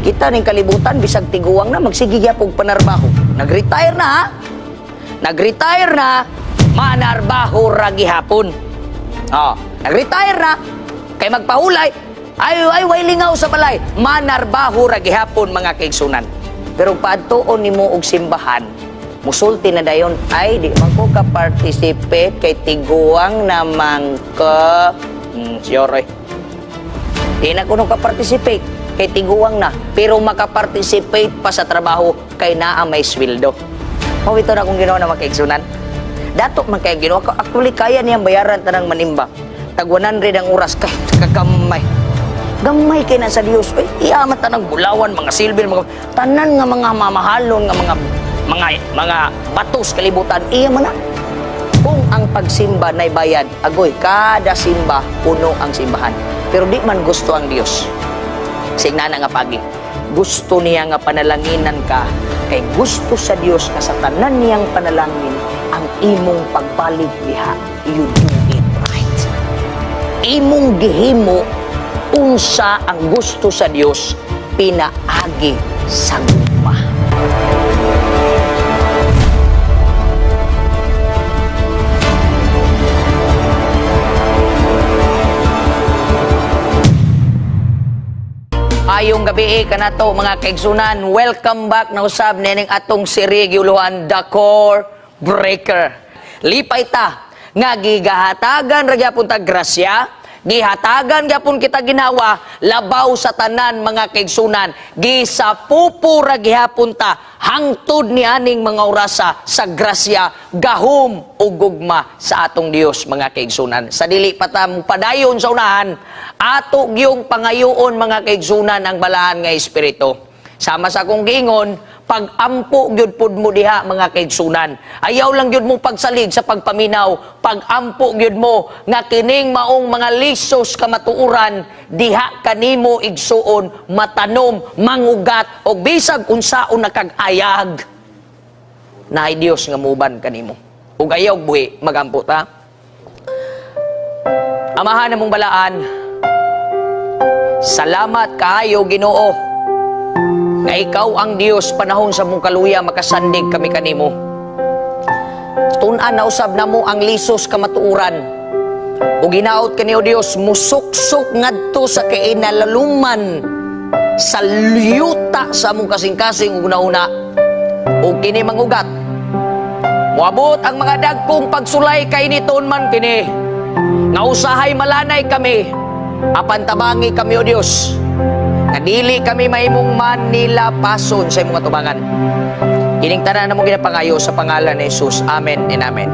Kita ning kalibutan, bisag tiguang na, magsige gyapon panarbaho. Nag-retire na, ha? Nag-retire na, manarbaho ra gihapon. Oh, nag-retire na, kay magpahulay, ay ay way lingaw sa balay, manarbaho ra gihapon, mga kaigsunan. Pero paadtuon nimo og simbahan, musulti na dayon, "Ay, di man ko ka-participate kay tiguang naman ko." Sure eh. Di na ko nung ka-participate kay tiguang na. Pero makaparticipate pa sa trabaho kay naa may sweldo. Mao ito na kung Ginoo na makaigsunan. Dato man kay Ginoo. Actually, kaya niyang bayaran tanang manimba. Tag 100 ang oras kay kagamay. Gamay kay na sa Dios. Uy, iyaman tanang bulawan, mga silver, mga tanan nga mga mamahalon nga mga batos kalibutan, iya man na. Kung ang pagsimba nay bayad, agoy, kada simba puno ang simbahan. Pero di man gusto ang Dios. Signana nga pagi. Gusto niya nga panalanginan ka kay gusto sa Dios nga sa tanan niyang panalangin ang imong pagbalik diha, you do it right. Imong gihimo unsa ang gusto sa Dios pinaagi sa gugma. Ayong gabi kanato, mga kaigsunan. Welcome back na usab nining atong serye giuluhan The Core Breaker. Lipay ta nga gigahatagan ra gyapon ta grasya, gihatagan gyapon kita ginawa labaw sa tanan, mga kaigsunan, gisapupo ra gihapon ta hangtod ni aning mga orasa sa grasya, gahom ug gugma sa atong Dios, mga kaigsunan. Sa dili pa ta padayon sa unahan, ato gyung pangayoon, mga kaigsunan, ang balaan nga espiritu. Sama sa akong giingon, pag-ampo gyud pud mo diha, mga kaigsunan. Ayaw lang gyud mo pagsalig sa pagpaminaw, pag-ampo gyud mo nga kining maong mga lisos kamatuoran diha kanimo, igsuon, matanom, mangugat og bisag unsaon na kag-ayag naay Dios nga muban kanimo. Ug ayaw buhi, magampo ta. Amahan namong balaan, salamat kaayo, Ginoo, nga ikaw ang Dios. Panahon sa mong kaluya, makasandig kami kanimo. Tun-an na usab namo ang lisos kamatuoran. Ug hinaot kani, o Dios, musuksok ngadto sa kainalaluman sa yuta sa among kasing-kasing ug una ug kini mangugat. Moabot ang mga dagkong pagsulay kay nitoon man kini nga usahay malanay kami, apan tabangi kami, o Dios, nga dili kami mahimong manilapason sa imong atubangan. Kining tanan namo ginapangayo sa pangalan ni Jesus. Amen and amen.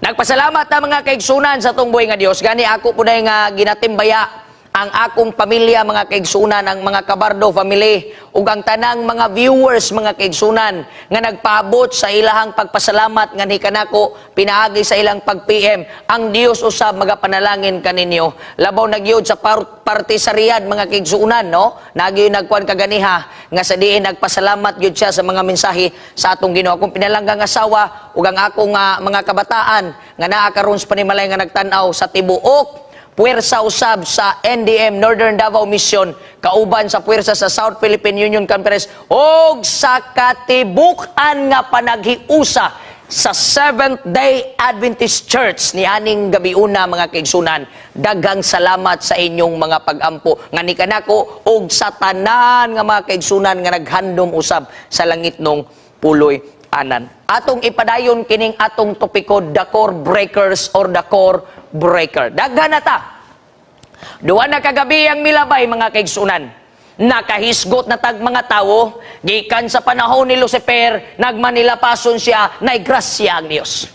Nagpasalamat ta, mga kaigsunan, sa atong buhay nga Dios. Gani ako po nga ginatimbaya ang akong pamilya, mga kaigsunan, ang mga Kabardo family ug ang tanang mga viewers, mga kaigsunan, nga nagpaabot sa ilahang pagpasalamat nganhi kanako pinaagi sa ilang pag-PM. Ang Dios usab magapanalangin kaninyo, labaw na gyud sa parte sa Riyadh, mga kaigsunan, no? Nagyo nagkuan kaganiha nga sa diin nagpasalamat gyud siya sa mga mensahe sa atong Ginoo. Akong pinalanggang asawa ug ang akong mga kabataan nga naa karon sa panimalay nga nagtan-aw sa tibuok puwersa usab sa NDM Northern Davao Mission kauban sa puwersa sa South Philippine Union Conference og sa katibuk-an nga panaghiusa sa Seventh Day Adventist Church ni aning gabiuna, mga kaigsunan. Daghang salamat sa inyong mga pagampo nga ni kanako og sa tanan nga mga kaigsunan nga naghandom usab sa langitnong puloy anan. Atong ipadayon kining atong topiko, the core breakers or the core breaker. Daghan na ta. Duha na kagabi ang milabay, mga kaigsunan. Nakahisgot na tag mga tawo, gikan sa panahon ni Lucifer, nagmanilapason siya, nay grasya ang Dios.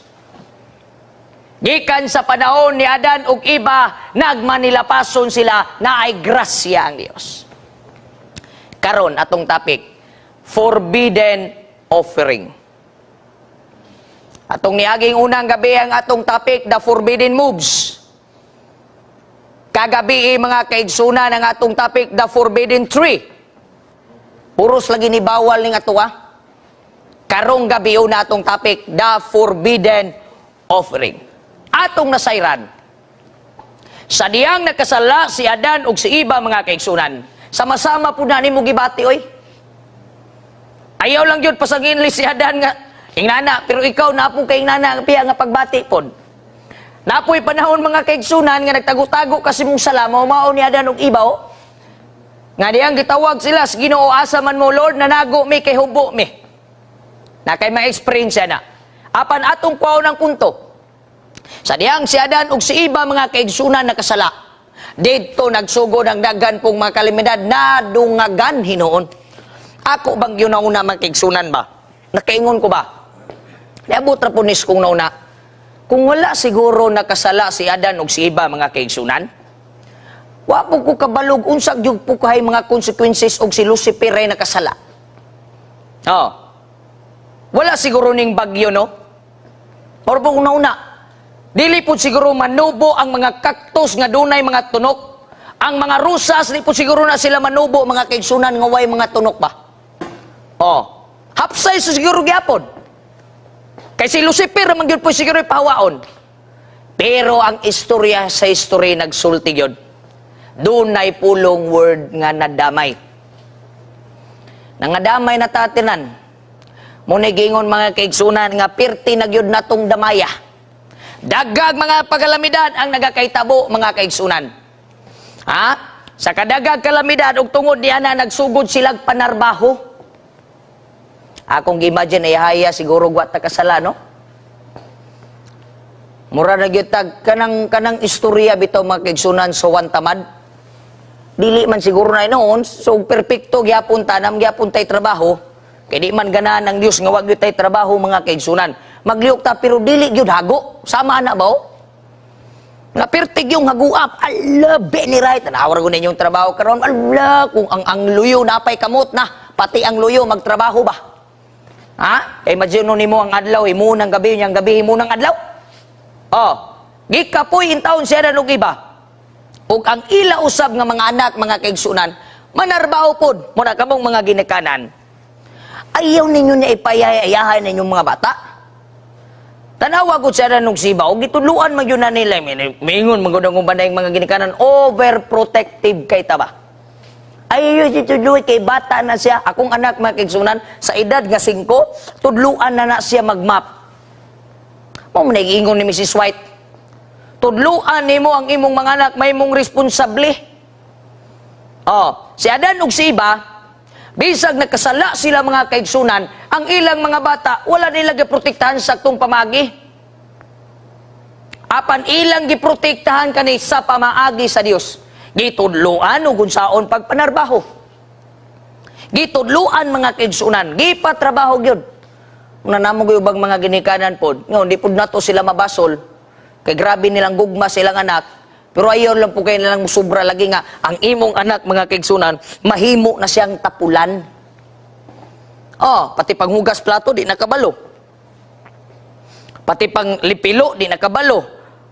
Gikan sa panahon ni Adan ug Eva, nagmanilapason sila, naay grasya ang Dios. Karon atong topic, forbidden offering. Atong niaging unang gabi ang atong topic, the forbidden moves. Kagabi, mga kaigsunan, ang atong topic, the forbidden tree. Puros lagi ni bawal ning ato. Karong gabi na atong topic, the forbidden offering. Atong nasayran, sa diyang nakasala si Adan ug si Eva, mga kaigsunan, Sama-sama po na nimo gibati oy. Ayaw lang yun pasangin si Adan nga ingnana, pero ikaw napo kay ingnana piya nga pagbati pod. Napoy panahon, mga kaigsunan, nga nagtago-tago kasi mong sala, mao ni Adan og ibaw. Nga diyang gitawag sila sa Ginoo, "Asa man mo, Lord, nanago mi kay hubo mi." Na kay ma-experience na. Apan atong kuwaw ng punto. Sa diyang si Adan ug si Iba, mga kaigsunan, nakasala. Didto nagsugod ang daghan pong mga kalamidad, nadungagan hinuon. Ako bang yun una, mga kaigsunan ba? Nakaingon ko ba? Niabot ra po nis kong nauna. Kung wala siguro nakasala si Adan ug si Iba, mga kaigsunan, wa po ko kabalog unsa gyud po kay mga consequences og si Lucifer ay nakasala. Oh. Wala siguro ning bagyo, no? Or po kung nauna. Dili po siguro manubo ang mga cactus nga dunay mga tunok. Ang mga rosas, di po siguro na sila manubo, mga kaigsunan, nga way mga tunok ba. Oh. Hapsay sa siguro gyapon. Kay si Lucifer man gyud po siguro pahawaon. Pero ang istorya sa history nagsulti gyud. Dunay pulong word nga nadamay. Nangadamay na tatinan. Muna gingon, mga kaigsunan, nga pirti na gyud natong damaya. Dagag mga pagalamidad ang nagakaitabo, mga kaigsunan. Ha? Sa kadagag kalamidad ug tungod niya na nagsugod silag panarbaho. Akong gi-imagine ay haya siguro wa ta kasala, no? Mura na gyud tag kanang istorya bitaw, mga kaigsunan, sa Juan Tamad. Dili man siguro na noon, so perpekto gyapon tanam gyapon tay trabaho. Kay di man ganahan ng Dios nga wag gyud tay trabaho, mga kaigsunan. Maglihok ta pero dili gyud hago. Sama ana ba, oh? Nga pertig yung haguap. Ala, ni right. Tanawar ko ninyong trabaho karon. Ala, kung ang luyo napay kamot na, pati ang luyo magtrabaho ba? Ha? Kay imagine nimo ang adlaw, imo ng gabi, niyang gabi, imo ng adlaw. Oh, gikapoy in taon siya na iba. Ug ang ila usab nga mga anak, mga kaigsunan, manarbaho pod, muna kamong mga ginikanan. Ayaw ninyo niya ipayayahan ninyong mga bata. Tanawa ko siya na nung siba, o gituluan man yun na nila. Mingon, magudang banay mga ginikanan, overprotective kay ta ba? Ay, yun si tudluan, kay bata na siya. Akong anak, mga kaigsunan, sa edad nga 5, tudluan na na siya mag-mop. Mo man nag-ingon ni Mrs. White. Tudluan nimo ang imong mga anak, may mong responsable. Oh, si Adan ug si Iba, bisag nagkasala sila, mga kaigsunan, ang ilang mga bata wala nila giprotektahan sa aktong pamagi. Apan ilang giprotektahan kani sa pamaagi sa Dios. Gitudloan ug unsaon pagpanarbaho. Gitudloan, mga kaigsunan, gipatrabaho gyud. Una namo gyud ubang mga ginikanan pod, ngayon di pod nato sila mabasol. Kay grabe nilang gugma silang anak. Pero ayaw lang po kayo nilang sobra lagi nga ang imong anak, mga kaigsunan, mahimo na siyang tapulan. Oh, pati panghugas plato di nakabalo. Pati pang lipilo di nakabalo.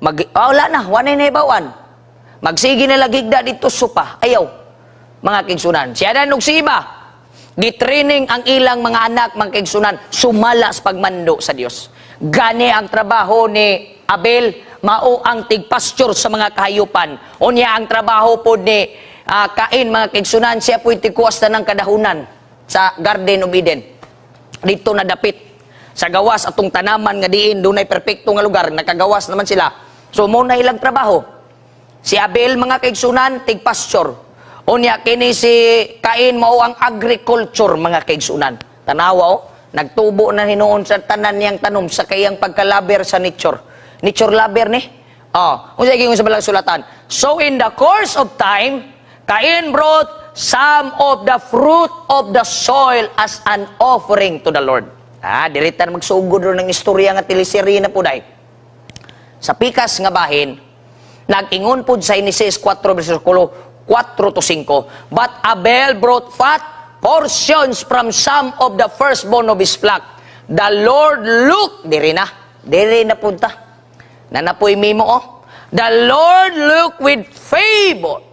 Wala na, wala na ibawan. Magsige na lagigda dito sopa. Ayaw. Mga kaigsunan. Siya na si iba. Gitraining ang ilang mga anak, mga kaigsunan, sumala sa pagmando sa Dios. Gani ang trabaho ni Abel, mao ang tigpasture sa mga kahayupan. Unya ang trabaho po ni Cain, mga kaigsunan, siya po'y tigkuwas na ng kadahunan sa Garden of Eden. Dito na dapit sa gawas atong tanaman nga diin dunay perpekto nga lugar, nakagawas naman sila. So mo na ilang trabaho. Si Abel, mga kaigsunan, tigpasture. Unya kini si Cain mao ang agriculture, mga kaigsunan. Tanawa oh, nagtubo na hinuon sa tanan niyang tanom sa kayang pagkalaber sa nature. Nature lover ni. Oh, unsa gingon sa balang sulatan? So in the course of time, Cain brought some of the fruit of the soil as an offering to the Lord. Ah, diritan magsugod ro ng istorya nga teleserye na puday. Sa pikas nga bahin, nag-ingon pod sa Genesis 4 versikulo 4 to 5. But Abel brought fat portions from some of the firstborn of his flock. The Lord looked, diri na punta. Nanapoy mimo oh. The Lord looked with favor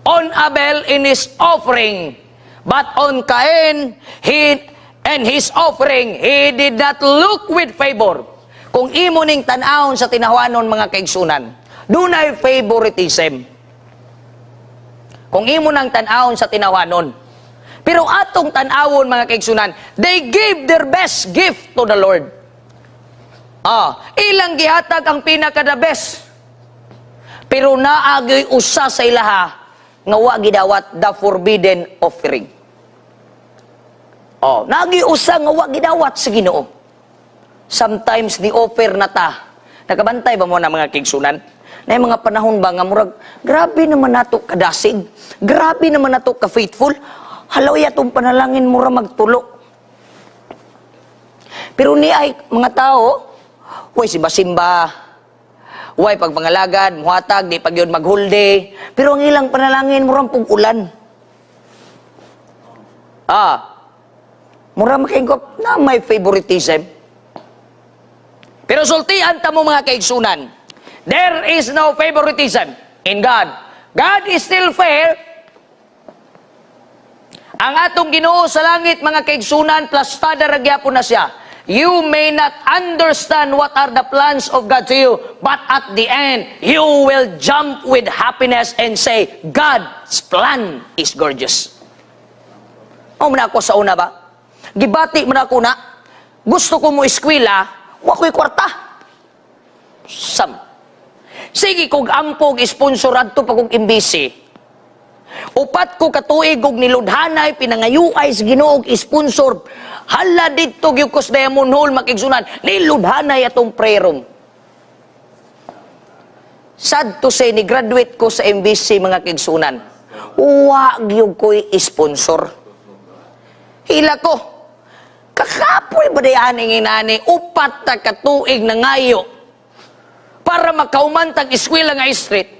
on Abel in his offering, but on Cain he and his offering he did not look with favor. Kung imo ning tan-awon sa tinawanon, mga kaigsunan, dunay favoritism. Kung imo nang tan-awon sa tinawanon. Pero atong tan-awon, mga kaigsunan, they gave their best gift to the Lord. Ilang gihatag ang pinaka the best. Pero naa gyoy usa sa ilaha nga wa gidawat, the forbidden offering. Oh, naa gyoy usa nga wa gidawat sa Ginoo. Sometimes ni offer na ta. Nakabantay ba mo na, mga kaigsunan? Na yung mga panahon ba nga murag grabe naman nato kadasig. Grabe naman nato ka faithful. Halaw atong panalangin mura magtulo. Pero ni ay mga tao, way simba-simba, way pagpangalagad, muhatag, di pag yun maghulde. Pero ang ilang panalangin, murang pug ulan. Mura makaingkop na may favoritism. Pero sultian ta mo, mga kaigsunan, there is no favoritism in God. God is still fair. Ang atong Ginoo sa langit, mga kaigsunan, plastada ra gyapon na siya. You may not understand what are the plans of God to you, but at the end, you will jump with happiness and say, "God's plan is gorgeous." O man ako sa una ba? Gibati man ako na, gusto ko mo eskwela, wa ko'y kwarta. Sam. Sige kog ampog sponsor adto pa kog MBC. 4 ko katuig og niludhanay pinangayuay sa Ginoo og sponsor. Hala didto gyud ko sa Diamond Hall, makigsunan, niludhanay atong prayer room. Sad to say, ni graduate ko sa MBC, mga kaigsunan. Wa gyud ko'y sponsor. Hila ko. Kakapoy ba di aning inani 4 ta katuig na ngayo para makauman tag eskwela nga street.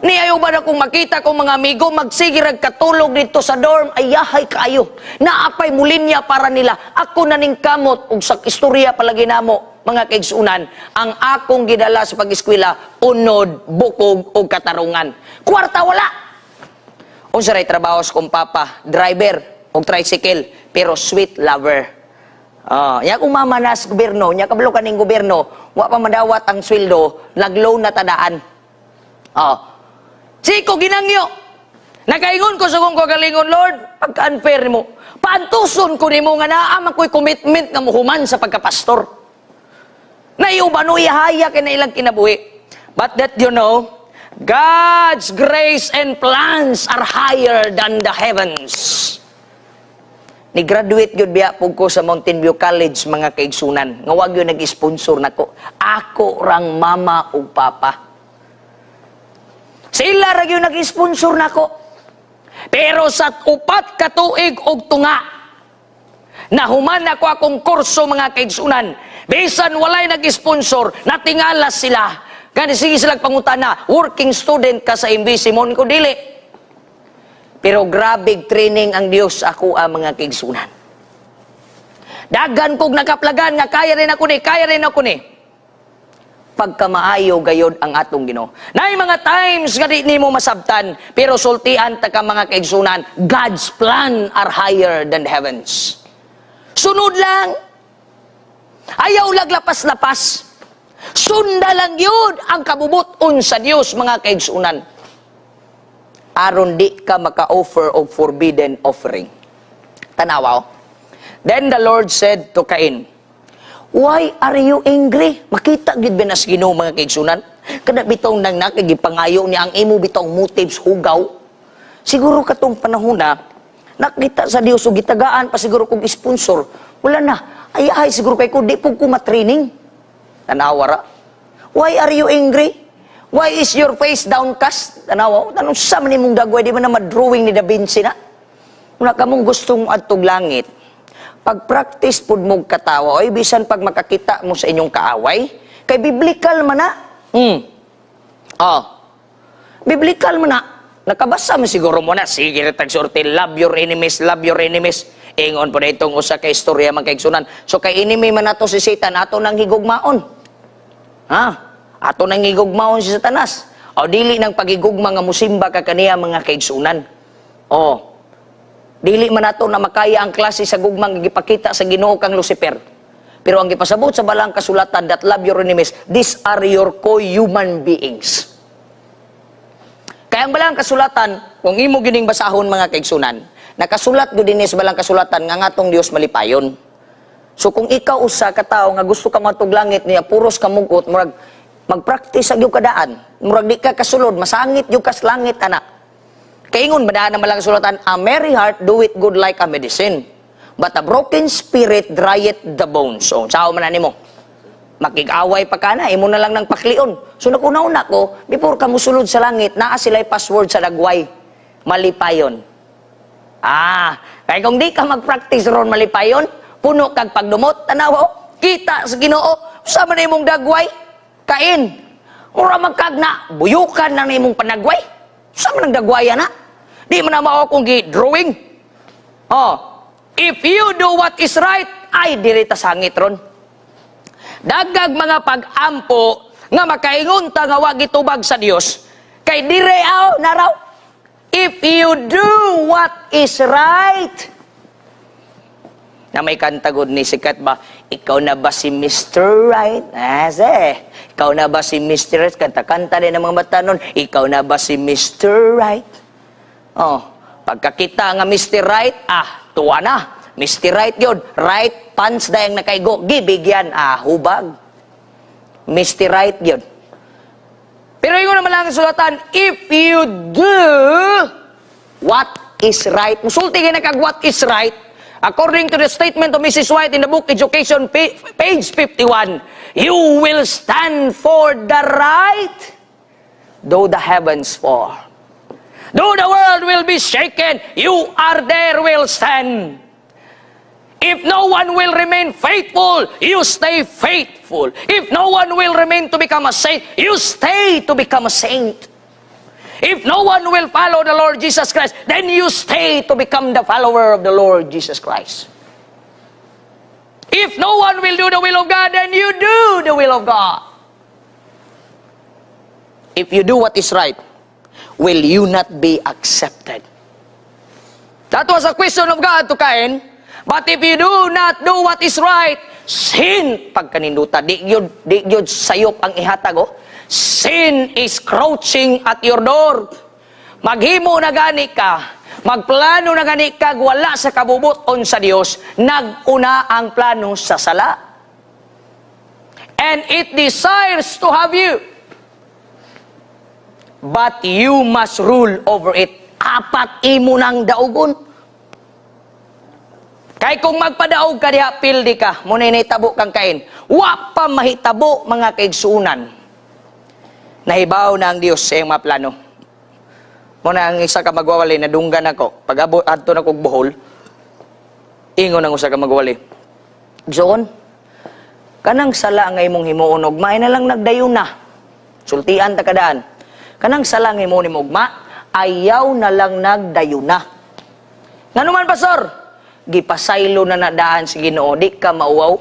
Ni ayo ba na kung makita kong mga amigo magsige rag katulog dito sa dorm, ayahay kaayo. Naapay mulinya para nila. Ako na ning kamot ug sa istorya palagi namo, mga kaigsunan, ang akong gidala sa pag-eskwela, unod, bukog ug katarungan. Kwarta wala. Unsa ray trabaho sa kong papa? Driver og tricycle, pero sweet lover. Ah, nya kung mama nas gobyerno, nya kabalo kaning gobyerno, wa pa madawat ang sweldo, nagloan na tadaan. Ah. Siko ginangyo. Nakaingon ko sa kong kagalingon, "Lord, pagka-unfair nimo, paantuson ko nimo nga naa man ko'y commitment nga muhuman sa pagkapastor." Naiuban no ihaya kay na ilang kinabuhi. But that you know, God's grace and plans are higher than the heavens. Ni-graduate gyud biya pug ko sa Mountain View College, mga kaigsunan. Nga wag yun nag-sponsor nako. Ako rang mama ug papa. Sila ra gyud nag-sponsor nako. Pero sa 4 ka tuig og tunga, nahuman ako akong kurso, mga kaigsunan. Bisan walay nag-sponsor, natingala sila. Gani sige sila pangutana, "Working student ka sa MBC mo?" Ko dili. Pero grabe training ang Dios ako ang mga kaigsunan. Dagan kog nakaplagan nga kaya rin ako ni, kaya rin ako ni. Pagkamaayo gayod ang atong Ginoo. Naay mga times nga di nimo masabtan, pero sultian ta ka, mga kaigsunan, God's plan are higher than the heavens. Sunod lang. Ayaw laglapas-lapas. Sunda lang yun ang kabubuton sa Dios, mga kaigsunan. Aron di ka maka-offer og forbidden offering. Tanawa, oh. Then the Lord said to Cain, "Why are you angry?" Makita gid ba nas Ginoo, mga kaigsunan? Kada bitong nang nakigipangayo niya ang imo bitong motives hugaw. Siguro katong panahon na nakita sa Dios ug gitagaan pa siguro kog sponsor. Wala na. Ay ay siguro kay ko di pud ko matraining. Tanawa ra. "Why are you angry? Why is your face downcast?" Tanawa, tanong sa man nimong dagway, di man na ma-drawing ni Da Vinci na. Una kamong gustong adtog langit, pag-practice pud mo katawa, oy, bisan pag makakita mo sa inyong kaaway, kay biblical man na. Oh. Biblical man na. Nakabasa mo siguro mo na. Sige, retag sorte, "Love your enemies, love your enemies." Ingon po na itong usa ka istorya, mga kaigsunan. So kay enemy man nato si Satan, ato nang higugmaon. Ha? Ato nang higugmaon si Satanas. O dili nang pagigugma nga musimba ka kaniya, mga kaigsunan. O dili man nato na makaya ang klase sa gugma nga gipakita sa Ginoo kang Lucifer. Pero ang gipasabot sa balang kasulatan that love your enemies, these are your co-human beings. Kaya ang balang kasulatan, kung imo gining basahon, mga kaigsunan, nakasulat gud dinhi sa balang kasulatan nga ngatong Dios malipayon. So kung ikaw usa ka tawo nga gusto ka moadtog langit niya, puros ka mugot, murag magpractice sa gyud kadaan. Murag di ka kasulod, masangit gyud kas langit ana. Kaingon ba na malang kasulatan, "A merry heart doeth good like a medicine, but a broken spirit dryeth the bones." So, sao man na nimo? Makig-away pa ka na, imo na lang ng paklion. So naguna-una ko, before ka musulod sa langit, naa sila'y password sa dagway. Malipayon. Ah, kaya kung di ka mag-practice ron malipayon, puno kag pagdumot, tanawa, oh, kita sa Ginoo, sa man imong dagway, kain. Mura magkagna, buyukan na na imong panagway. Sa man ang dagwaya na? Di man na mao kung gi-drawing. Oh, if you do what is right, ay diri ta sangit ron. Dagag mga pag-ampo nga makaingon ta nga wa gitubag sa Dios, kay dire aw naraw. If you do what is right. Na may kanta gud ni sikat ba? "Ikaw na ba si Mr. Right?" Ah, se. "Ikaw na ba si Mr. Right?" Kanta-kanta din ng mga bata nun. "Ikaw na ba si Mr. Right?" Oh, pagkakita nga Mr. Right, ah, tuwa na. Mr. Right yun. Right pants dayang nakaigo. Gibigyan, ah, hubag. Mr. Right yun. Pero ingon naman lang ang sulatan, if you do what is right. Musulti kay kag what is right. According to the statement of Mrs. White in the book Education, page 51, you will stand for the right, though the heavens fall. Though the world will be shaken, you are there will stand. If no one will remain faithful, you stay faithful. If no one will remain to become a saint, you stay to become a saint. If no one will follow the Lord Jesus Christ, then you stay to become the follower of the Lord Jesus Christ. If no one will do the will of God, then you do the will of God. If you do what is right, will you not be accepted? That was a question of God to Cain. But if you do not do what is right, sin pagkaninduta. Di gyud sayop ang ihatag, oh. Sin is crouching at your door. Maghimo na gani ka, magplano na gani ka, wala sa kabubuton sa Dios, nag-una ang plano sa sala. And it desires to have you. But you must rule over it. Apat imo nang daugon. Kay kung magpadaog ka diha, pildi ka. Muna nahitabo kang Cain. Wa pa mahitabo, mga kaigsuunan. Nahibaw na ang Dios sa iyang mga plano. Muna ang isa ka magwawali, nadunggan ako. Pag abot adto na kog Bohol, ingon ang usa ka magwawali, "John, kanang sala nga imong himuon ugma na lang nagdayon na." Sultian ta kadaan. "Kanang sala nga imong nimo ugma, ayaw na lang nagdayon na." "Ngano man, pastor?" "Gipasaylo na nadaan si Ginoo, di ka mauwaw.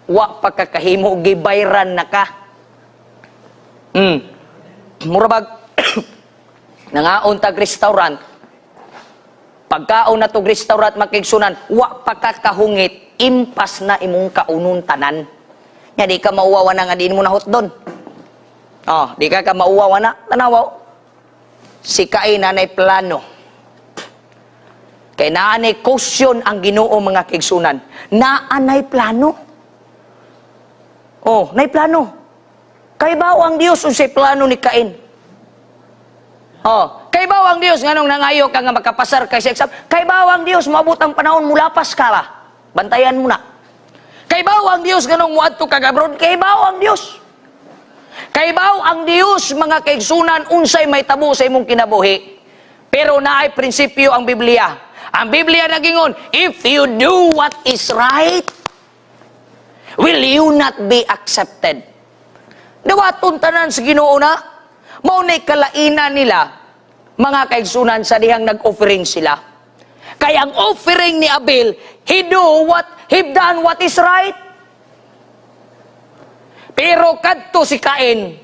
Wa pa ka kahimo, gibayran na ka." Mura bag nangaon tag restaurant. Pagkaon na tog restaurant, makigsunan, wa pa ka kahungit, impas na imong kaunon tanan. Nya di ka mauwaw na nga diin mo nahot doon. Oh, di ka mauwaw na, tanawaw. Si Cain na plano. Kay naanay caution ang Ginoo, mga kaigsunan. Naanay plano. Oh, nay plano. Kay bawo ang Dios unsay plano ni Cain. Oh, kay bawo ang Dios nganong nangayo ka nga makapasar kay sa exam. Kay bawo ang Dios moabot ang panahon mulapas ka ba. Bantayan mo na. Kay bawo ang Dios nganong muadto ka abroad. Kay bawo ang Dios. Kay bawo ang Dios, mga kaigsunan, unsay may tabo sa imong kinabuhi. Pero naay prinsipyo ang Biblia. Ang Biblia nagingon, if you do what is right, will you not be accepted? Dawaton tanan sa Ginoo na. Mao na'y kalainan nila, mga kaigsunan, sa dihang nag-offering sila. Kaya ang offering ni Abel, he done what is right. Pero kadto si Cain,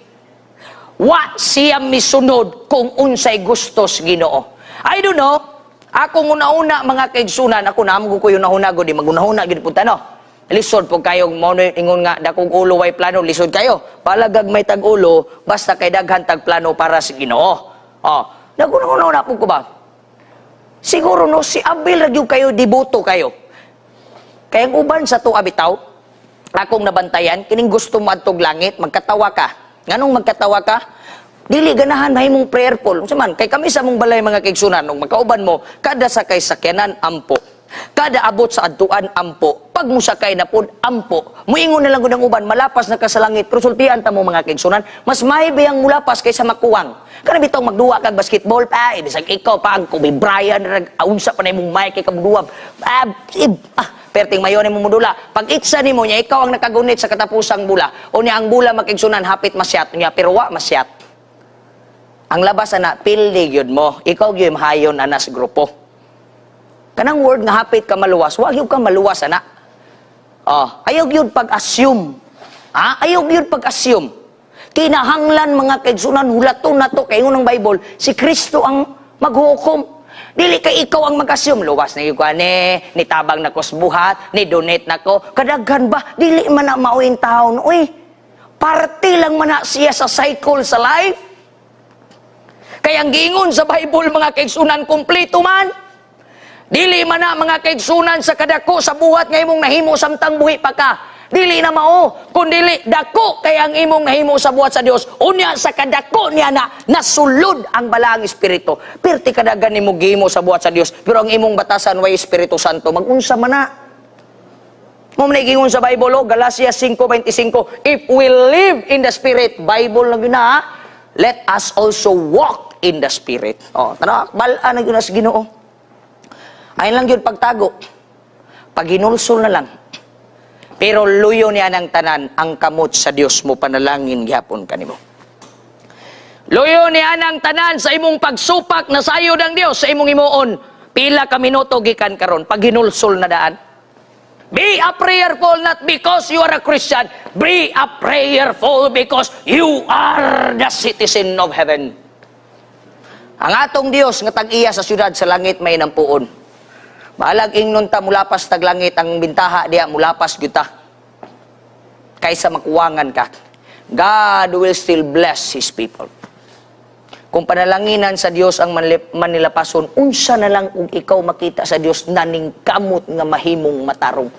wa siya misunod kung unsay gusto sa Ginoo. I don't know, akong una-una, mga kaigsunan, ako na ko yung nahuna di magunahuna gid punta no. Lisod po kayong mo ingon nga dakong ulo way plano, lisod kayo. Palagag may tag ulo, basta kay daghan tag plano para sa Ginoo. Oh. Nagunang-una po ko ba? Siguro no, si Abel ra gyud kayo, deboto kayo. Kaya ang uban sa tuwa bitaw, akong nabantayan, kining gusto mo adtog langit, magkatawa ka. Nganong magkatawa ka? Dili ganahan mahimong prayerful. Unsa man, kay kami sa mong balay, mga kaigsunan, nung magkauban mo, kada sakay sakyanan, ampo. Kada abot sa adtuan, ampo. Pag musakay na pod, ampo. Muingon na lang gud ang uban, malapas na ka sa langit. Pero sultian ta mo, mga kaigsunan, mas may biyang mulapas kaysa makuwang. Kana bitaw magduwa kag basketball pa, eh, bisag ikaw pa ang Kobe Bryant, rag unsa pa na imong mic kay kabduwa. Ah, ib, ah, perting mayon nimo modula. Pag itsa nimo niya, ikaw ang nakagunit sa katapusang bula. O niya ang bula, makigsunan, hapit masyat niya, pero wa masyat. Ang labas ana, pildi gyud mo. Ikaw gyud mahayon ana sa grupo. Kanang word nga hapit ka maluwas, wa gyud ka maluwas ana. Oh, ayaw gyud pag-assume. Ha? Ayaw gyud pag-assume. Kinahanglan, mga kaigsunan, hulaton na to kay ingon ng Bible, si Kristo ang maghukom. Dili kay ikaw ang mag-assume, luwas na gyud ko ani, ni tabang na kos buhat, ni donate na ko. Kadaghan ba? Dili man na mao'y taon, uy. Parte lang man na siya sa cycle sa life. Kaya ang giingon sa Bible, mga kaigsunan, kompleto man. Dili man na, mga kaigsunan, sa kadako sa buhat nga imong nahimo samtang buhi pa ka. Dili na mao, kun dili dako kay ang imong nahimo sa buhat sa Dios. Unya sa kadako niya na nasulod ang balaang espiritu. Perti kadagan nimo gihimo sa buhat sa Dios, pero ang imong batasan way Espiritu Santo, magunsa man na? Mao man giingon sa Bible, oh, Galatia 5:25, "If we live in the Spirit," Bible na gyud na, ha? "Let us also walk in the Spirit." Oh, tanaw, bal-an na gyud na sa Ginoo. Ayon lang gyud pagtago. Paghinulsol na lang. Pero luyo niya ng tanan ang kamot sa Dios mo panalangin gihapon kanimo. Luyo niya ng tanan sa imong pagsupak na sayod ang Dios sa imong himuon. Pila ka minuto gikan karon paghinulsol na daan. Be a prayerful not because you are a Christian. Be a prayerful because you are the citizen of heaven. Ang atong Dios nga tag-iya sa syudad sa langit may nampuon. Bahalag ingnon ta mulapas tag langit, ang bintaha diya mulapas gyud ta. Kaysa makuwangan ka. God will still bless His people. Kung panalanginan sa Dios ang manilapason, unsa na lang kung ikaw makita sa Dios naningkamot nga mahimong matarong?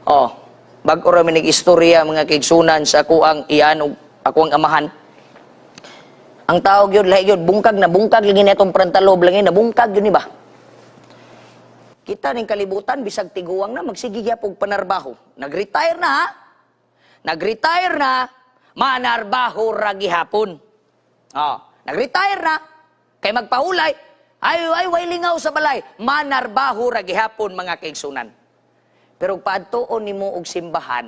Oh, bag-o ra mi istorya, mga kaigsunan, sa ako ang iyan ug ako ang amahan. Ang tao gyud lahi gyud, bungkag na bungkag lagi na itong prantalob lagi na bungkag gyud ni ba? Kita ning kalibutan, bisag tiguang na, magsige gyapon og panarbaho. Nag-retire na ha? Nag-retire na, manarbaho ra gihapon. Oh, nag-retire na, kay magpahulay, ay ay way lingaw sa balay, manarbaho ra gihapon, mga kaigsunan. Pero paadtuon nimo og simbahan,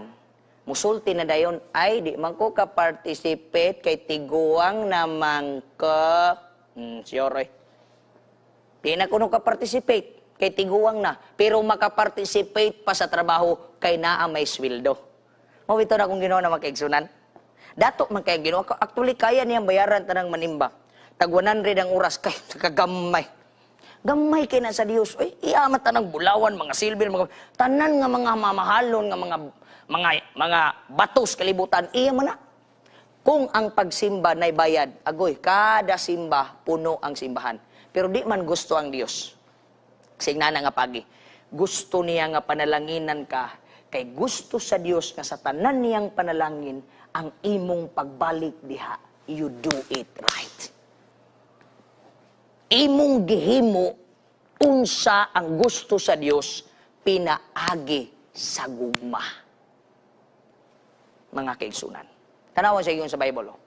musulti na dayon, "Ay, di man ko ka participate kay tiguang naman ko." Sure eh. Di na kuno ka participate kay tiguang na, pero makaparticipate pa sa trabaho kay naa may sweldo. Mao bitaw na kung Ginoo na makaigsunan. Dato man kay Ginoo, actually kaya niyang bayaran tanang manimba. Tag 100 ang oras kay kagamay. Gamay kay na sa Dios. Uy, iyamat tanang bulawan, mga silver, mga tanan nga mga mamahalon nga mga batos kalibutan, iya man na. Kung ang pagsimba nay bayad, agoy, kada simba puno ang simbahan. Pero di man gusto ang Dios. Signana nga pagi. Gusto niya nga panalanginan ka kay gusto sa Dios nga sa tanan niyang panalangin ang imong pagbalik diha, you do it right. Imong gihimo unsa ang gusto sa Dios pinaagi sa gugma. Mga kaigsunan. Tanawan sa ingon sa Bible. Oh.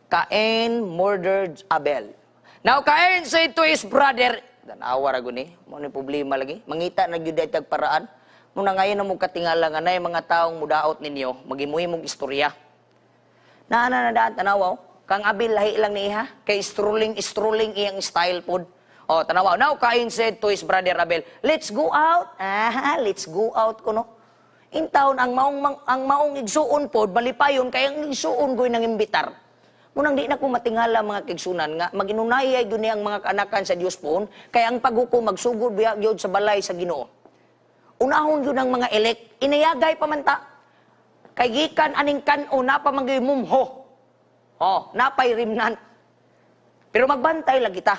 Cain murdered Abel. Now Cain said to his brother, tanawa ra guni, mo ni problema lagi. Mangita na gyud tag paraan. Muna ngayon na mo katingala nga nay mga taong mudaot ninyo, magimuhimog istorya. Na na na daan tanawa, oh. Kang Abel lahi lang ni iha, kay strolling strolling iyang style pod. Oh, tanawa. Now Cain said to his brother Abel, "Let's go out." Ah, let's go out kuno. In town ang maong igsuon pod malipayon kay ang igsuon goy nang imbitar. Munang di na ko matingala, mga kaigsunan, nga maginunayay gyud ang mga kaanakan sa Dios poon kay ang paghukom magsugod biya gyud sa balay sa Ginoo. Unahon gyud ang mga elect, inayagay pa man ta. Kay gikan aning kan-o napa man gyud mumho. Oh, napay remnant. Pero magbantay lang kita.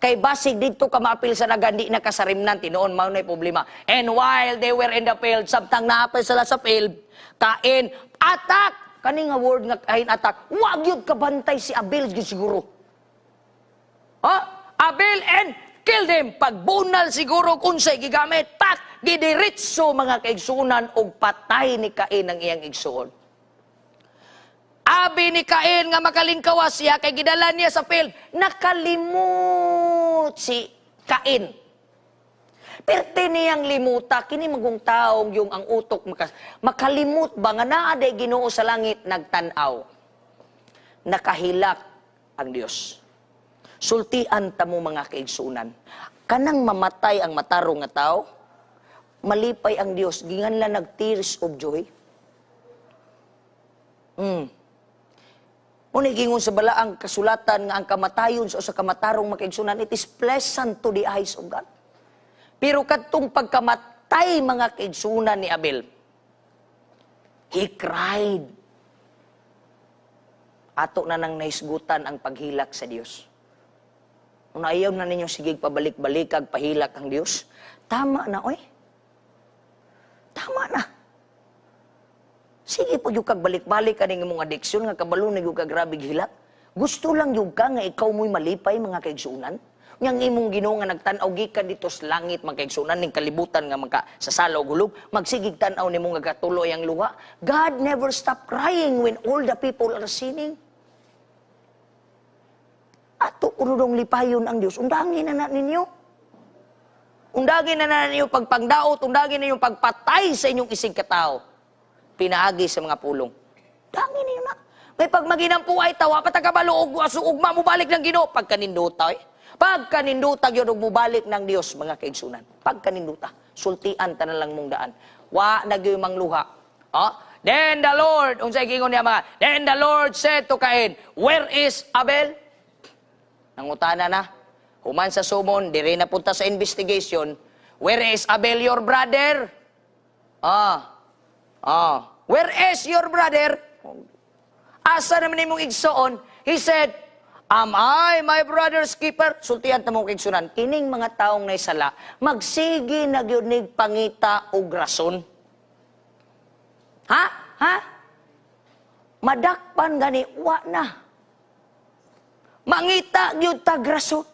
Kay basig didto ka maapil sa naga, di na ka sa remnant, tinuon mao na problema. And while they were in the field, samtang naapil sila sa field, Cain attack! Kani nga word nga Cain attack, wa gyud kabantay si Abel gyud siguro. Ha? Abel and killed him. Pagbunal siguro kunsay gigamit, pak, gidiretso, mga kaigsunan, og patay ni Cain ang iyang igsuon. Abi ni Cain nga makalingkawas siya kay gidala niya sa field. Nakalimot si Cain. Perte niyang limuta, kini magong taong yung ang utok makalimot ba nga naa day Ginoo sa langit nagtan-aw. Nakahilak ang Dios. Sultian ta mo, mga kaigsunan. Kanang mamatay ang matarong nga tao, malipay ang Dios, ginganlan nag tears of joy. Muna gingon sa balaang kasulatan nga ang kamatayon sa usa ka matarong, mga kaigsunan, it is pleasant to the eyes of God. Pero kadtong pagkamatay, mga kaigsunan, ni Abel, he cried. Ato na nang nahisgutan ang paghilak sa Dios. Kung ayaw na ninyo sige pabalik-balikag pahilak ang Dios, tama na oy. Tama na. Sige po yung kag balik-balik kaning imong addiction nga kabalo na yung kag grabe hilak. Gusto lang yung ka nga ikaw mo'y malipay, mga kaigsunan. Yang imong Ginoo nga nagtan-aw gikan dito sa langit, mga kaigsunan, ning kalibutan nga magka sa sala ug hulog, magsigig tan-aw nimo nga gatuloy ang luha. God never stop crying when all the people are sinning. Ato kuno lipayon ang Dios. Undangin na na ninyo. Undangin na na ninyo pagpangdaot, undangin na yung pagpatay sa inyong isig katao. Pinaagi sa mga pulong. Undangin ninyo na. May pag maginampuay tawa, patagabalo, og ugma mo balik ng Ginoo. Pagkaninduta, eh. Pagkaninduta yun, og mubalik ng Dios, mga kaigsunan. Pagkaninduta. Sultian ta na lang mong daan. Wa na gyud mangluha. Oh? Then the Lord, unsay gingon niya mga, then the Lord said to Cain, "Where is Abel?" Nangutana na. Human sa sumon, dire na punta sa investigation. "Where is Abel, your brother?" Ah. Ah. "Where is your brother? Asa naman imong igsoon?" He said, "Am I my brother's keeper?" Sultian ta mong kaigsunan, kining mga taong naisala, magsige na gyud nig pangita og rason. Ha? Ha? Madakpan gani, wa na. Mangita gyud tag rason.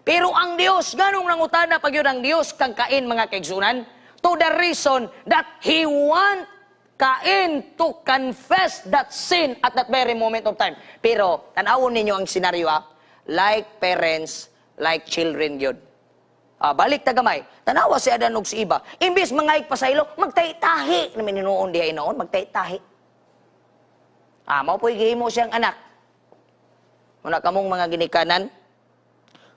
Pero ang Dios, ganong nangutana pag yun ang Dios kang Cain, mga kaigsunan? To the reason that He want Cain to confess that sin at that very moment of time. Pero, tanawon ninyo ang senaryo ah. Like parents, like children yun. Ah, balik ta gamay. Tanawa si Adan ug si Eva. Imbis mangayig pasaylo, magtahi-tahi na minunoon diha noon, magtahi-tahi. Ah, mao po'y gihimo siyang anak. Muna kamong mga ginikanan,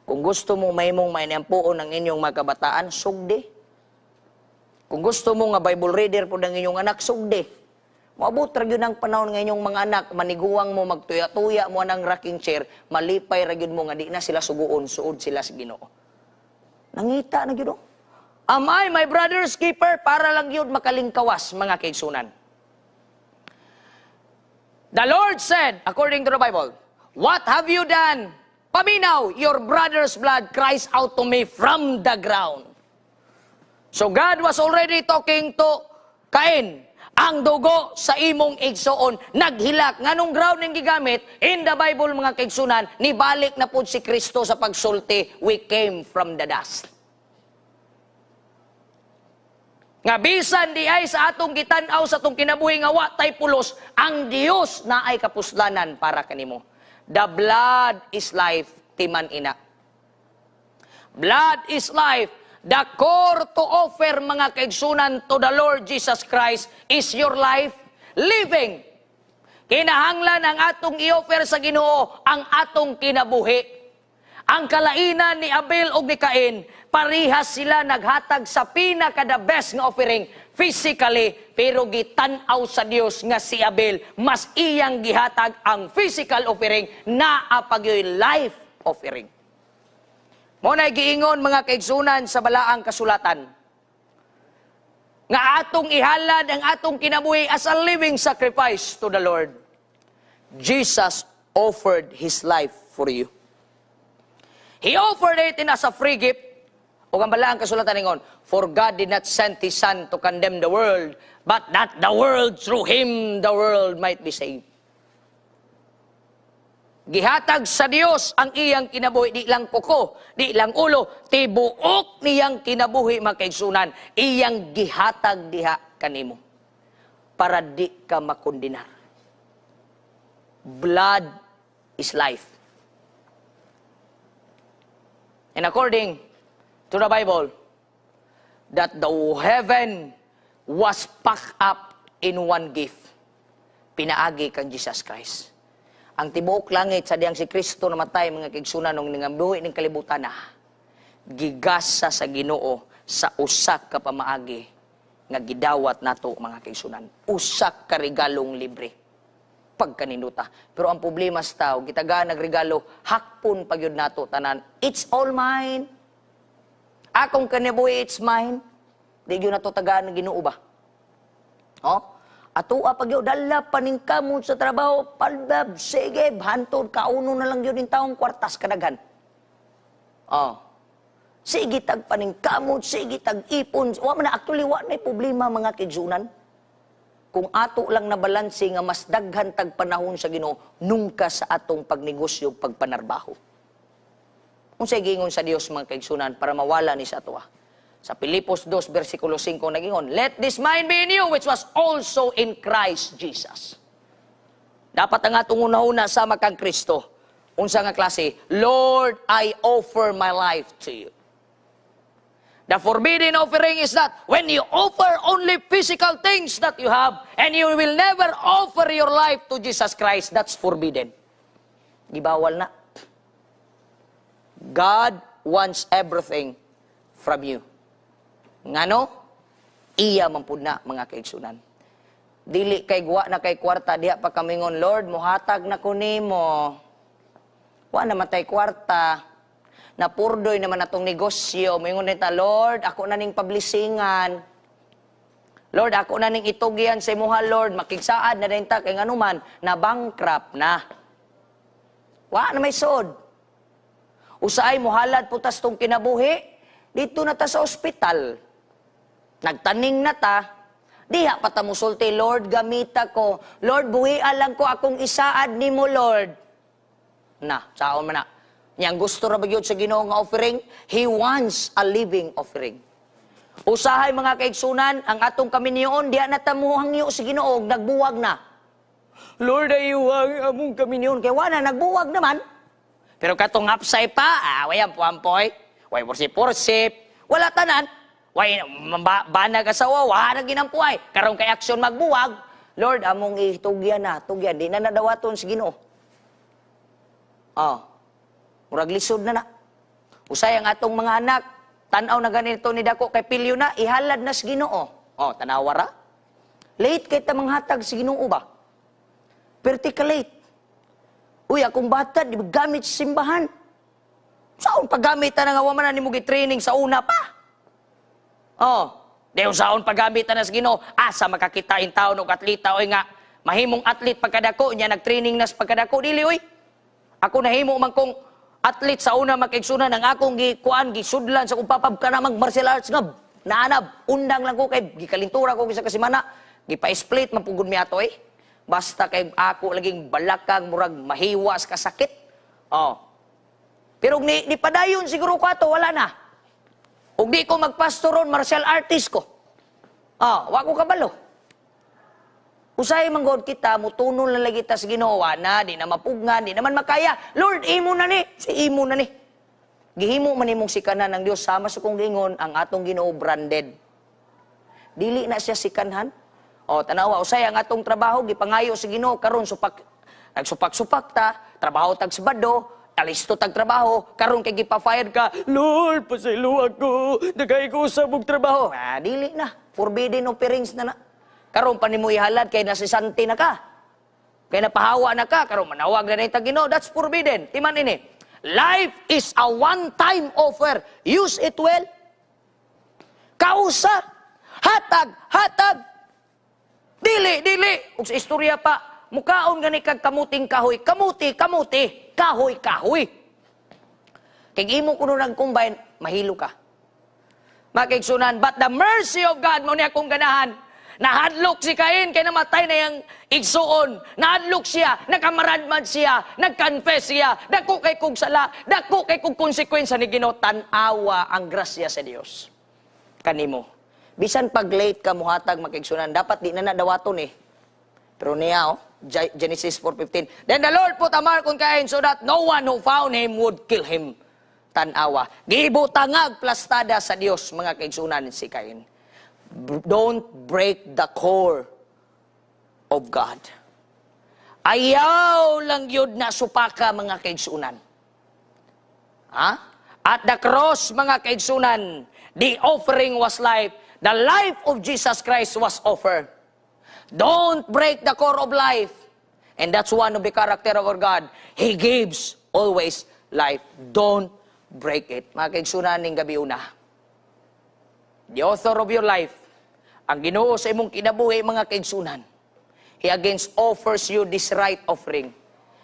kung gusto mo mahimong mainampuon ang inyong mga kabataan, sugdi. Kung gusto mo nga Bible reader po ng inyong anak, sugdi. Moabot ra gyud ang panahon nga inyong mga anak, maniguang mo, magtuya-tuya mo ng rocking chair, malipay ra gyud mo nga di na sila suguon, suod sila sa Ginoo. Nangita na gyud oh. "Am I my brother's keeper?" Para lang yun makalingkawas, mga kaigsunan. The Lord said, according to the Bible, "What have you done? Paminaw, your brother's blood cries out to me from the ground." So God was already talking to Cain. Ang dugo sa imong igsoon naghilak. Nganong ground ning gigamit in the Bible, mga kaigsunan? Nibalik na pud si Kristo sa pagsulti, we came from the dust. Nga bisan di ay sa atong gitan-aw sa atong kinabuhi nga wa tay pulos, ang Dios na ay kapuslanan para kanimo. The blood is life, timan ina. Blood is life. The core to offer, mga kaigsunan, to the Lord Jesus Christ is your life living. Kinahanglan ang atong i-offer sa Ginoo ang atong kinabuhi. Ang kalainan ni Abel ug ni Cain, parihas sila naghatag sa pinaka the best nga offering physically, pero gitan-aw sa Dios nga si Abel mas iyang gihatag ang physical offering naa pa gyoy life offering. Mo na giingon, mga kaigsunan, sa balaang kasulatan nga atong ihalad ang atong kinabuhi as a living sacrifice to the Lord. Jesus offered His life for you. He offered it in as a free gift. Ug ang balaang kasulatan ingon, "For God did not send His Son to condemn the world, but that the world through Him, the world might be saved." Gihatag sa Dios ang iyang kinabuhi, di lang kuko, di lang ulo, tibuok niyang kinabuhi, mga kaigsunan, iyang gihatag diha kanimo para di ka makondenar. Blood is life. And according to the Bible, that the heaven was packed up in one gift. Pinaagi kang Jesus Christ. Ang tibuok langit sa diyang si Kristo namatay, mga kaigsunan, nung nangabuhi ning kalibutan na, gigasa sa Ginoo sa usa ka pamaagi nga gidawat nato, mga kaigsunan. Usa ka regalong libre pagkaninduta. Pero ang problema sa tao, gitagaan nagregalo, hakpon pa gyud nato tanan. "It's all mine. Akong kinabuhi, it's mine." Di gyud nato tagaan ng Ginoo ba? Oh? Atua pa gyud dala paningkamot sa trabaho, palbab, sige, hantod kauno na lang gyud ning taong kwartas kadaghan. Oh. Sige tag paningkamot, sige tag ipon. Wa man na actually, wa na problema, mga kaigsunan. Kung ato lang na balanse nga mas daghan tag panahon sa Ginoo nungka sa atong pagnegosyo, pagpanarbaho. Unsay giingon sa Dios, mga kaigsunan, para mawala ni sa atoa? Sa Filipos 2 versikulo 5 nagingon, "Let this mind be in you which was also in Christ Jesus." Dapat ang atong una-una sama kang Kristo. Unsa nga klase? "Lord, I offer my life to you." The forbidden offering is that when you offer only physical things that you have and you will never offer your life to Jesus Christ, that's forbidden. Gibawal na. God wants everything from you. Ngano? Iya man pud na, mga kaigsunan. Dili kay guwa na kay kwarta diha pa kamingon, "Lord, muhatag na ko nimo." Wa na man tay kwarta. Napurdoy naman atong negosyo. Moingon ta, "Lord, ako na ning pablisingan. Lord, ako na ning itugyan sa imuha, Lord." Makigsaad na din ta kay nganuman, na bankrupt na. Wa na may sod. Usaay muhalad po tas tong kinabuhi, dito na ta sa ospital. Nagtaning na ta, diha pa ta musulti, "Lord, gamita ko. Lord, buhia lang ko akong isaad nimo, Lord." Na, saon man na. Niyang gusto ra ba gyud sa Ginoo nga offering? He wants a living offering. Usahay, mga kaigsunan, ang atong kaminyoon, diha na ta muhangyo sa Ginoo, nagbuwag na. "Lord, ayuwang among kaminyoon." Kay wala, nagbuwag naman. Pero katong hapsay pa, ah, wayang puampoy, way porsip-porsip, wala tanan. Way banag asawa, wala na ginampuay. Karon kay aksyon magbuwag, "Lord, among itugyan na, tugyan, di na nadawaton sa Ginoo." Oh. Murag lisod na na. Usay ang atong mga anak, tan-aw na ganito ni dako kay pilyo na, ihalad na sa Ginoo. Oh, tanawa ra. Late kay ta manghatag sa Ginoo ba? Perti ka late. "Uy, akong bata, di ba gamit sa simbahan?" Saon paggamit na nga wa man na nimo gi-training sa una pa? Oh, di saon paggamit na sa Ginoo, asa makakita in taon og atleta oy nga mahimong athlete pagkadako niya, nag-training na sa pagkadako? Dili oy. Ako, nahimo man kong athlete sa una, mga kaigsunan, ang akong gikuan, gisudlan sa kong papa ka na mag martial arts nga naanab undang lang ko kay gikalintura ko sa kasimana, gipa-split man pugod mi ato eh. Basta kay ako laging balakang murag mahiwas kasakit. Oh. Pero ni padayon siguro ko ato, wala na. Ug di ko magpastoron, martial artist ko. Ah, wa ko kabalo. Usahay man god kita, mutunol na lagi ta sa Ginoo, wa na, di na mapugngan, di naman makaya. "Lord, imo na ni, si imo na ni." Gihimo man nimong sikanan ng Dios sama sa kong giingon, ang atong Ginoo branded. Dili na siya sikanhan. O tanawa, usay ang atong trabaho gipangayo sa Ginoo karon supak nagsupak-supak ta, trabaho tag Sabado, alisto tag trabaho, karon kay gipa-fire ka, "Lord, pasaylo ako, dagay ko sa og trabaho." Ah, dili na, forbidden offerings na na. Karon pa nimo ihalad kay nasisanti na ka. Kay napahawa na ka, karon manawag na ni Ginoo, that's forbidden. Timan ini. Life is a one-time offer. Use it well. Kausa, hatag, hatag. Dili, dili. Ug sa istorya pa, mukaon gani kag kamuting kahoy, kamuti, kamuti, kahoy, kahoy. Kay Kay imo kuno nag-combine, mahilo ka. Mga kaigsunan, but the mercy of God, mao ni akong ganahan. Nahadlok si Cain kay namatay na iyang igsuon. Nahadlok siya, nakamaradmad siya, nagconfess siya, dako kay kog sala, dako kay kog konsekwensya ni Ginoo. Tan-awa ang grasya sa Dios kanimo. Bisan pag late ka muhatag, mga kaigsunan, dapat di na dawaton eh. Pero niya, oh, Genesis 4:15. "Then the Lord put a mark on Cain so that no one who found him would kill him." Tanawa. Gibutangag plastada sa Dios, mga kaigsunan, si Cain. Don't break the core of God. Ayaw lang yun na supaka, mga kaigsunan. Ha? At the cross, mga kaigsunan, the offering was life. The life of Jesus Christ was offered. Don't break the core of life. And that's one of the character of our God. He gives always life. Don't break it. Mga kaigsunan, ning gabi una, the author of your life, ang Ginoo sa imong kinabuhi, mga kaigsunan, He again offers you this right offering.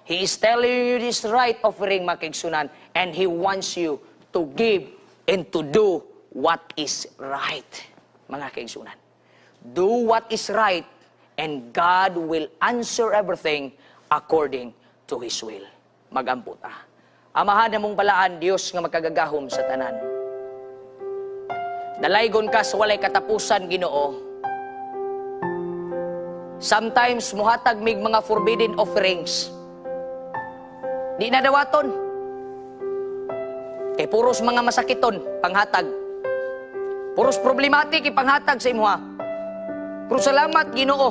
He is telling you this right offering, mga kaigsunan, and He wants you to give and to do what is right, mga kaigsunan. Do what is right, and God will answer everything according to His will. Magampo ta. Amahan namong balaan, Dios nga makagagahom sa tanan. Dalaygon ka sa walay katapusan, Ginoo. Sometimes muhatag mig mga forbidden offerings. Di na dawaton. Kay puros mga masakiton, panghatag. Puros problematic ipanghatag sa imuha. Pero salamat, Ginoo,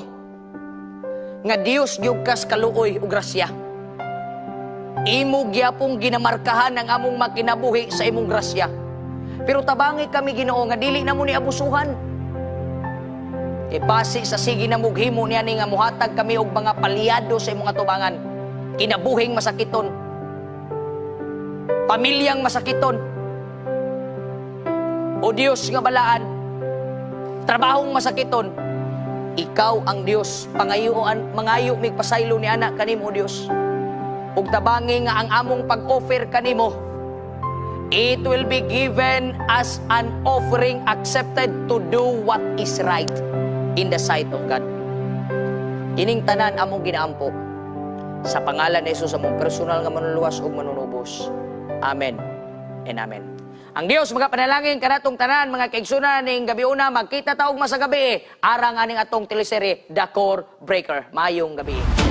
nga Dios gyud kas kaluoy ug grasya. Imo gyapong ginamarkahan ang among makinabuhi sa imong grasya. Pero tabangi kami, Ginoo, nga dili namo ni abusuhan. Kay basi sa sige na mughimo niya ni nga muhatag kami og mga palyado sa imong atubangan. Kinabuhing masakiton. Pamilyang masakiton. O Dios nga balaan, trabahong masakiton. Ikaw ang Dios, pangayuan, mangayo mig pasaylo ni ana kanimo, Dios. Ug tabangi nga ang among pag-offer kanimo, it will be given as an offering accepted to do what is right in the sight of God. Ining tanan among ginaampo sa pangalan ni Jesus, among personal nga Manluluwas ug Manunubos. Amen and amen. Ang Dios magapanalangin kanatong tanan, mga kaigsunan, ning gabi una. Magkita ta ugma sa gabi. Arang aning atong teleserye, The Core Breaker. Maayong gabi.